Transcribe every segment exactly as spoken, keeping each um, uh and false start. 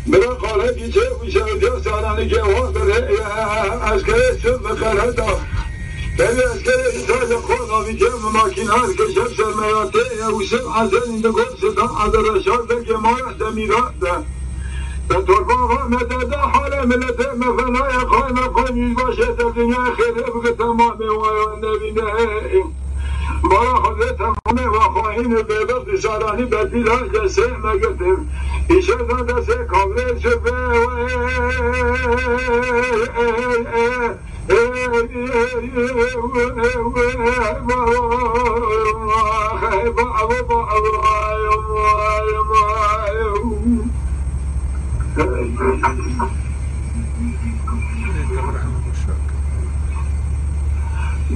Bira xalekî çê û şewdiya saranî ke wan bi rê ye, eskerê Sirb bi qereta. Tevî eskerê Îtalya xwe navî cem makîna dike şev sermeyatê ye û Sirb ezelîn digot Sidan Azerreşar veke ma ye demîrat de. Te torba va me derde halê miletê me fenayê qayme qayme yüzbaşê te dinyayê xêrê bike temamê wayo nevîne. Bara Xwedê temamê we xayîn û bêbextî saranî betîla destê me girtin. Îşev dan destê kavrê çi be.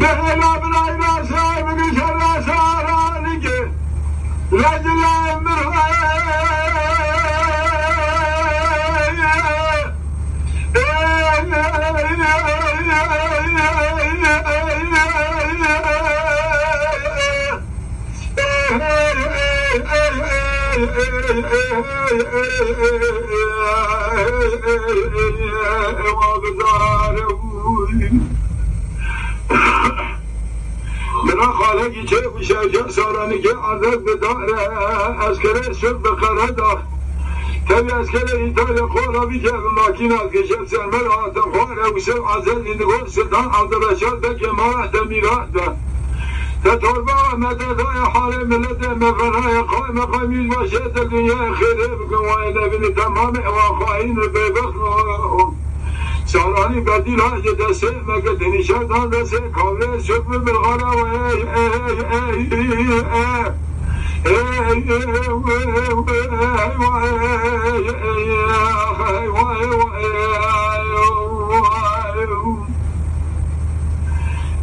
Bihêla binayra ser bigişe ra saranike. Lejla emir Bira xalekî çê û şevca saranî ke azeb bi dare, eskerê Sirb bi qereta. Tevî eskerê Îtalya xwe rabî ke bi makîna ke şev sermer hatin xware û Sirb ezelî digot Sidan Abdurreşad veke ma ye demîrat de. Te torba me derdayê halê miletê me fenayê qayme qayme yüzbaşê te dinyayê xêrê bikin wayê nevînî temamê ewa xayîn û bêbext. Saranî bedîla ji destê me girtin, îşev dan destê kavrê Sirb bi bilxala we.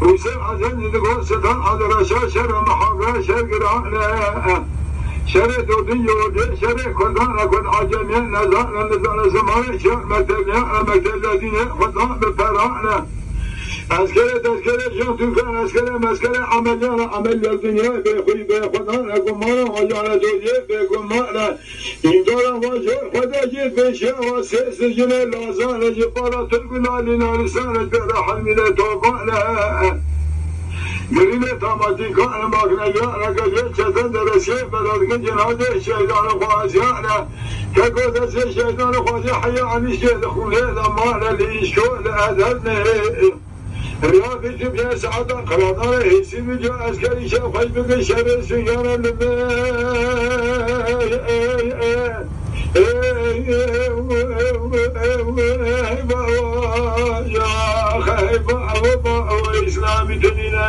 Hüseyin Hazretleri digot Sidan Azerreşa şer muhabbe şer girane. Şerê dodin yodê, şerê Kurdan e, Kurd acemiye nezane, nizane zimanê şer, mektebiyane, mektebde dînê Kurdan bi perane. Eskerê tezkerê jiyan Türkan, eskerê meskerê ameliyane, ameliyat dinya bê xuyî bê Kurdan e, gumane, hocane dodiyê bê gumane. Îmdara vajê Xwedê jê pêşiya wa sê sicilê lazane ji pala Tirk û Lalî Nalîsane bêre helmînê tofane. Girînê tamatîkane makneviyane gevê çeten deresiyê beledgin cinadê şehîdane xwaziyane. Keko destê şehîdane xwazî heya anîşkê li xûnê de mane li îşko li edebnê. Riyabî tu bîye saeta qiradanê hêsî bî, ca eskerî şev xweş bike şerê Sûriyane li me. Îslamî tu nîne.